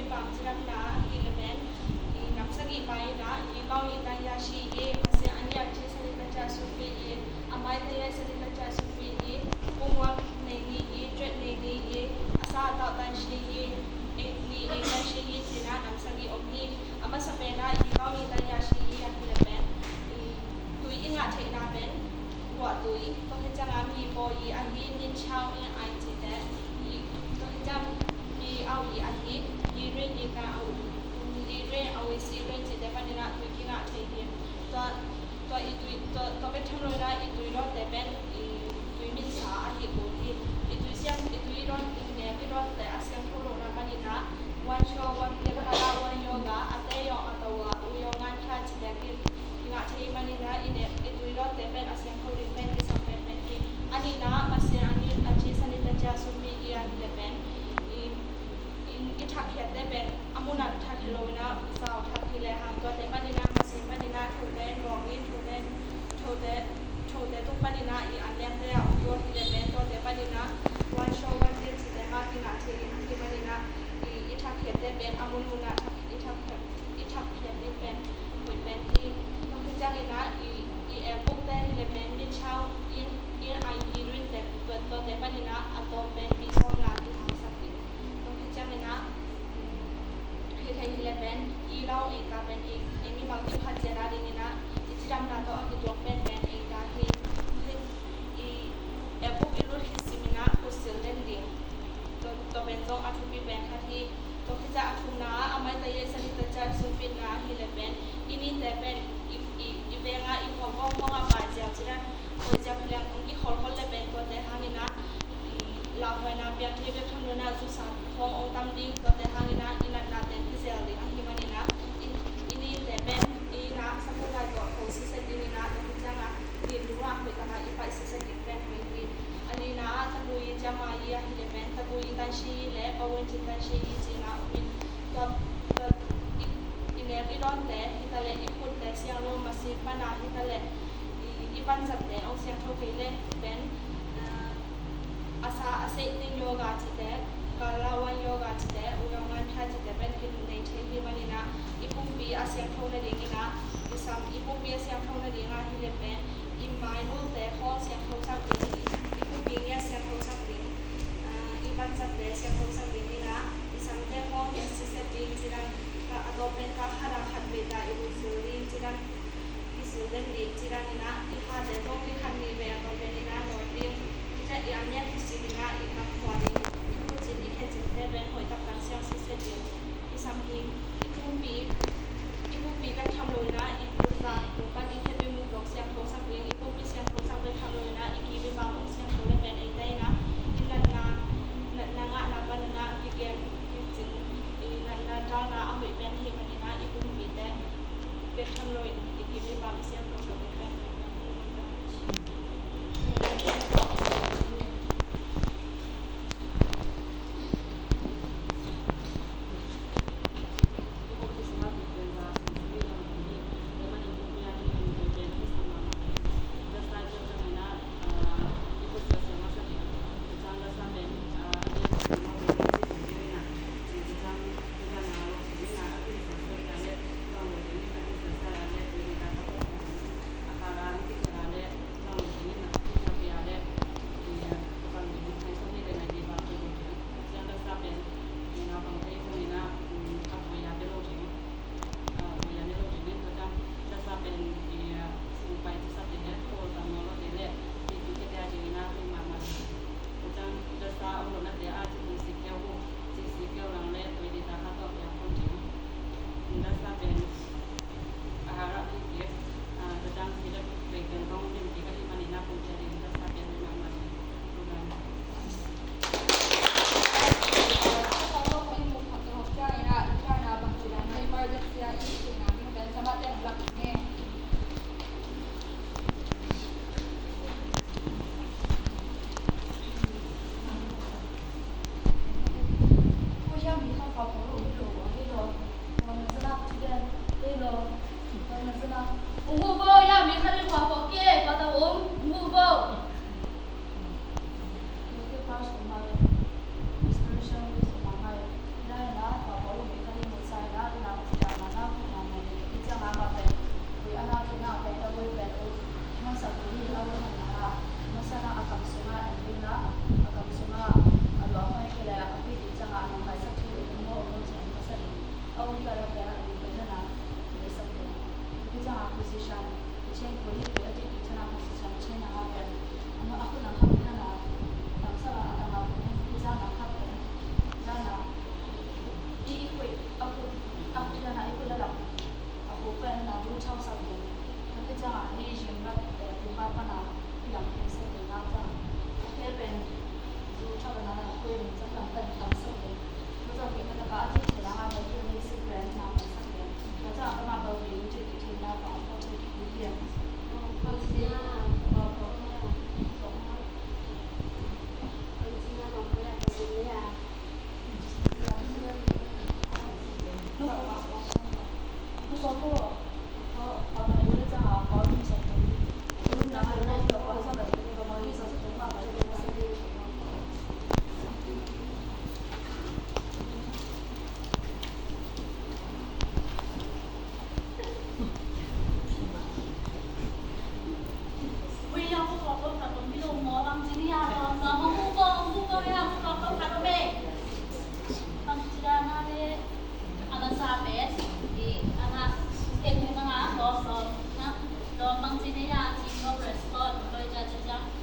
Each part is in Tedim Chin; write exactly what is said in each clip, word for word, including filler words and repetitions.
Bang cidamna ahi le pen, i nam sagih pa in ah, i Mawlih Taya Shi i, Pasian a ni a ci sani tacia sumpi i, a maite i sani tacia sumpi i, pungwak nei ni i, tuet nei ni i, a sa a tau tan shi i, ei ni ei tan shi i, cina nam sagih om hi. A masa pen ah, i Mawlih Taya Shi i ahi le pen, i tui i ngah theihna pen, guahtui, tua hi ciangin mi paw i ahi, min chau i ai cite, i tua hi ciang mi au i ahi, i rin i ka au, i rin au i si rin cite panin ah tui kingah thei hi. Tua, tua i tui, tua, tua bek tham lo in ah i tui dawtte pen, i tui minsa ahi kul hi. I tui siang, i tui dawn, i nek i dawtte a siangtho lohna panin ah, wan shaw, wan pia, kala, wan yoga, a te yawng a to a, u yawng ngan kha cite kin kingah thei manin ah, i nek i tui dawtte pen a siangtho ding pen kisam penpen hi. A nihna ah Pasian a ni a ci sani tacia sumpi i ahi le pen, i, i, i thakkhiatte pen a mun ah thakkhiat lo in ah, zau thak hi le hang, tuate panin ah Pasian panin ah thote nawk in, thote, thote, thote tung panin ah i an lengte ah om tuak hi le pen, tuate panin ah wan shaw wan pia cite mah kingah thei in, hi manin ah i, i thakkhiatte pen a mun mun ah thak, i thakkhiat i thakkhiat ding pen, hoih pen hi. Tua khit ciangin ah i, i elpukte hi le pen, min chau in, in ai i rin te, tua, tuate panin ah a tawm pen mi sawm la kihangsak ding. Tua khit ciangin ah, hi thei hi le pen, i lau ei ta pen i, ei mi bang i phat ciat a dingin ah, i cidamna tawh a kituak pen pen ei ta hi. I elpuk i lut khit simin ah khutsil den ding. Tua, tua pen zong a thupi pen khat hi. Tua khit ciang a thumna ah, a maite i sani tacia sumpitna ahi le pen, i nite pen, i, i, i veng ah, i khawng khawng khawng ah pai ziau cidan, pai ziau hi leng, i kholkhol le pen tuate hangin ah, i lauhuaina piang thei bek tham lo in ah, zusa khawng ong tam ding, tuate hangin ah, i natnate kizel ding ahih manin ah, i, i nite pen, i na sakhuai tawh kho siset dingin ah, tua khit ciang ah, nin lungah hoih tak ah i paih siset ding pen hoih hi. A lina ah, tabui i ciamai i ahi le pen, tabui i tanshi i le, pawen cin tanshi i cina om in, tua, tua, i, i nek i dawnte, hi ta le i khutte siang lo masi pan a, hi ta le i, i vanzatte ong siangtho kei le pen, ah, a sa a seih ding yoga cite, kala wan yoga cite, u yawng ngan thia cite pen kin nei thei hi manin ah, i pumpi a siangtho nadingin ah, i sam i pumpi a siangtho nading ah hi le pen, i mainulte khawng siangtho sak ding, i pumpi ngiat siangtho sak ding, ah, i vanzatte siangtho sak dingin ah, i samte khawng ngiat siset ding cidang, ka a tawp pen ka khat a khat vei ta i lut zul ding cidang, i zul den ding cidangin ah, i hate khawng ni khat ni vei a tawp pen in ah nawt ding, i tat i am ngiat i si ding ah, i kam khua ding, i khucin i khencinte pen hoih taktak siang siset ding. I sam hi, i pumpi, i pumpi bek tham lo in ah, i pumpi, i pumpi i khepi muk dong siangtho sak ding, i pumpi siangtho sak bek tham lo in ah, i kiwi bang hong siangtho le pen eite in ah, i natna, natna ngahna pan in ah, kigen, kicing, i natna dalna a hoih pen hi manin ah, i pumpite bek tham lo in, i kiwi bang siangtho sak bek pen. Chen kul hi kul a ti kik ciangin a kong siam ciangin a pen, a khut lam khat pen a na tamsak a, a tang a pen hi ciangin a khat pen, ciangin a i, i khuih, a khut, a khut ciangin a i khuih a lam a khut pen a na du thau sak ding. A ti ciangin a i zing mat, eh, tung pai pan a i lam pen sak ding a ciangin a khe pen du thau a na na khuih ding ciangin lam pen tamsak ding.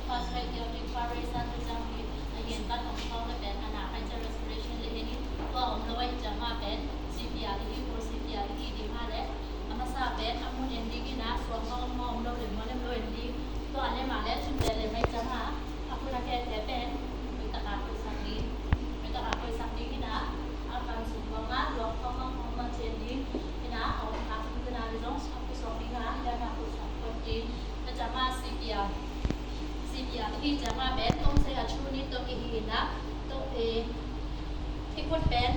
First Patriotic Parade, a gen ta tong tong le pen, a na kai cha respiration le en in, tua om lo ai cha ma pen, C P R i hi, full C P R i hi ding a le, a masa pen, a mun en ding in a, suang ma om ma om lo le, ma lem lo en ding, tua le ma le, chun le le mai cha ma, a kun a ke te pen, mai ta ka ko sa ding, mai ta ka ko sa ding in a, a kan su ko nga, lo ko ma ko ma chen ding in a, a om ka kun a le zong, a ku so ding a, ya na ku sa ko ding. Ka chama C P R, C P R hi chama pen tong se a chu ni to ki hi na to e i kut pen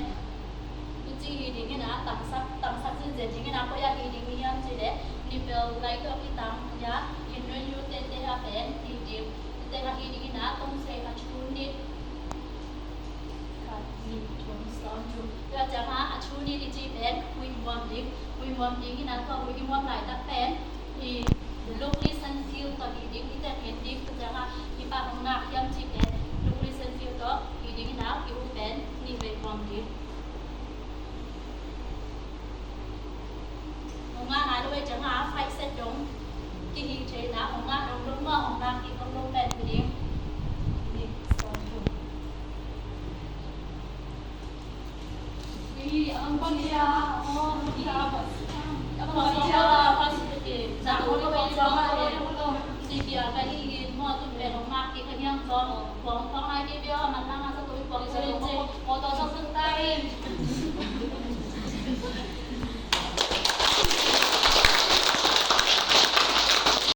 tu chi hi ding ina tangsak tangsak sin zen ding ina ko ya hi ding hiam chi le nipple lai to ki tang ya in ren yu te te ha pen hi ding te ha hi ding ina tong se a chu ni. Khat, nih, thum, sawm, thum. Tua ciangin a thu nih i cih pen hui muam ding, hui muam ding in a tua hui i muam laitak pen i look, listen, feel tua hi ding, i tek ngen ding. Tua ciangin i pa hong nak hiam cih pen look, listen, feel tua hi ding in a i hu pen nih vei muam ding. Hong ngah nai lo ei ciangin five set dong kihih thei na, hong ngah dong dong mah hong ngah kik dong dong pen hi ding. Ni, sawm thum. Ni, ang pang hi a.